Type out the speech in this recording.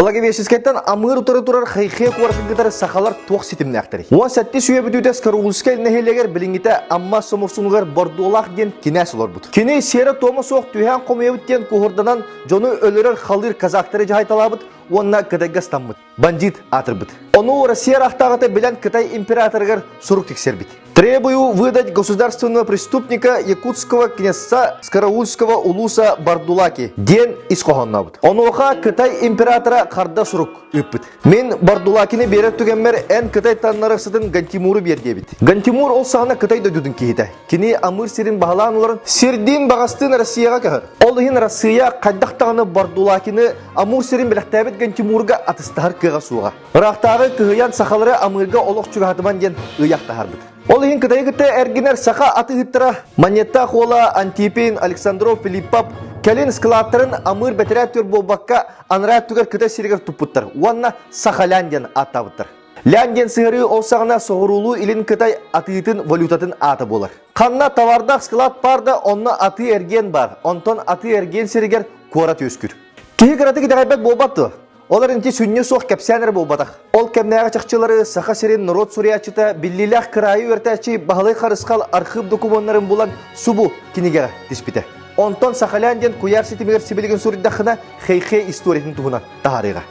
Благовещенскайтан Амыр утары турар Хэйхэ куоратын кытары сахалар туох ситимнээхтэрий? 17 үйэ бүтүүтэ Скорулскай нэһилиэгэр билиҥҥитэ Амма Соморсунугар Бордуолаах диэн кинээс олорбут. Кини сиэрэ-туома суох түһээн хомуйабыт диэн куһурданан дьону өлөрөр халыыр казактары дьаһайталаабыт уонна Кытайга ыстаммыт. Бандит аатырбыт. Ону Россия ыраахтааҕыта билэн Кытай императорыгар сурук тиксэрбит. Требую выдать государственного преступника якутского князца Скараульского улуса Бардулаки диэн ис хоһооннообут. Онуоха Кытай императора харда сурук ыыппыт. Мин Бардулакины биэрэр түгэммэр эн Кытай таннарахсытын Гантимуру биэр диэбит. Гантимур ол саҕана Кытай дойдутун киһитэ. Кини Амыр сирин баһылаан олорон сирдиин баҕастыын Россияҕа көһөр. Ол иһин Россия хайдах даҕаны Бардулакины Амур сирин бэлэхтээбит Гантимурга атыстаһар кыаҕа суоҕа. Ыраахтааҕы кыһыйан сахалары Амырга олох чугаһатыман диэн ыйах таһаарбыт. Ол иһин Кытайы кытта эргинэр саха атыыһыттара Манньыттаах уола Антипин, Александров, Филиппов кэлин складтарын Амыр бэтэрээ түөр буолбакка анараа өттүгэр Кытай сиригэр туппуттар уонна Сахалян диэн ааттаабыттар. Лян диэн сыһыарыы ол саҕана соҕуруулуу-илин Кытай атыытын валютатын аата буолар. Ханна товардаах склад баар да онно атыы-эргиэн баар, онтон атыы-эргиэн сиригэр куорат үөскүүр. Киһи кыратык итэҕэйбэт буолбат дуо? Ол эрэн ити сүнньэ суох кэпсээн эрэ буолбатах. Ол кэмнээҕи чахчылары Саха сирин норуот суруйааччыта, биллиилээх кыраайы үөрэтээччи Баһылай Харысхал архыып докумуоннарын булан субу кинигэҕэ тиспитэ. Онтон Сахалян диэн куйаар ситимигэр сибилигин суруйдаххына, Хэйхэ историятын туһунан таһаарыаҕа.